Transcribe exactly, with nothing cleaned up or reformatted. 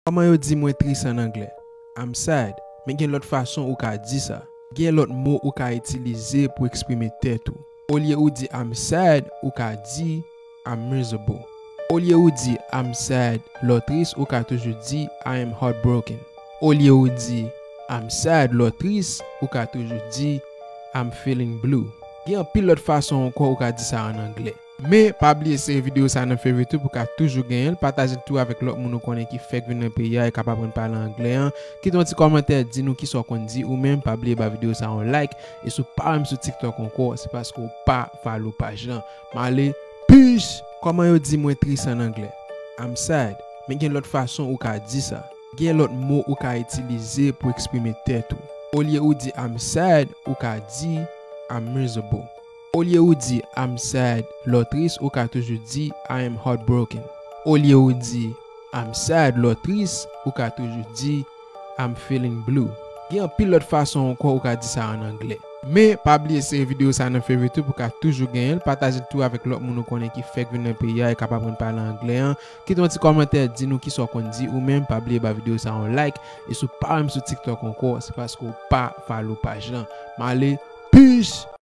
Kòman yo di mwen tris an anglè? I'm sad. Men gen lòt fason ou ka di sa. Gen lòt mo ou ka itilize pou eksprime tèt ou. Olye ou di I'm sad, ou ka di I'm miserable. Olye ou di I'm sad, lè w tris, ou ka toujou di I am heartbroken. Olye ou di I'm sad, lè w tris, ou ka toujou di I'm feeling blue. Gen anpil lòt fason ankò ou ka di sa an anglè. Men, pa bliye sere videyo sa nan favorite ou pou ka toujou genyen l, pataje l tou avèk lòt moun ou konnen ki fèk vin nan peyi a e k ap aprann pale anglè an. Kite yon ti kòmantè, di nou kisa w konn di ou menm, pa bliye ba videyo sa yon like, e si w pa menm sou TikTok ankò, se paske w pa follow paj lan. M ale, peace! Kòman yo di mwen tris an anglè? I'm sad. Men gen lòt fason ou ka di sa. Gen lòt mo ou ka itilize pou eksprime tèt ou. Olye ou di I'm sad, ou ka di I'm miserable. Olye ou di I'm sad, lè w tris, ou ka toujou di I am heartbroken. Olye ou di I'm sad, lè w tris, ou ka toujou di I'm feeling blue. Gen anpil lòt fason ankò ou ka di sa an anglè. Men, pa bliye sere videyo sa nan favorite ou pou ka toujou genyen l, pataje l tou avèk lòt moun ou konnen ki fèk vin nan peyi a e k ap aprann pale anglè an. Kite yon ti kòmantè, di nou kisa w konn di ou menm, pa bliye ba videyo sa yon like, e si w pa menm sou TikTok ankò, se paske w pa follow paj lan. M ale, peace!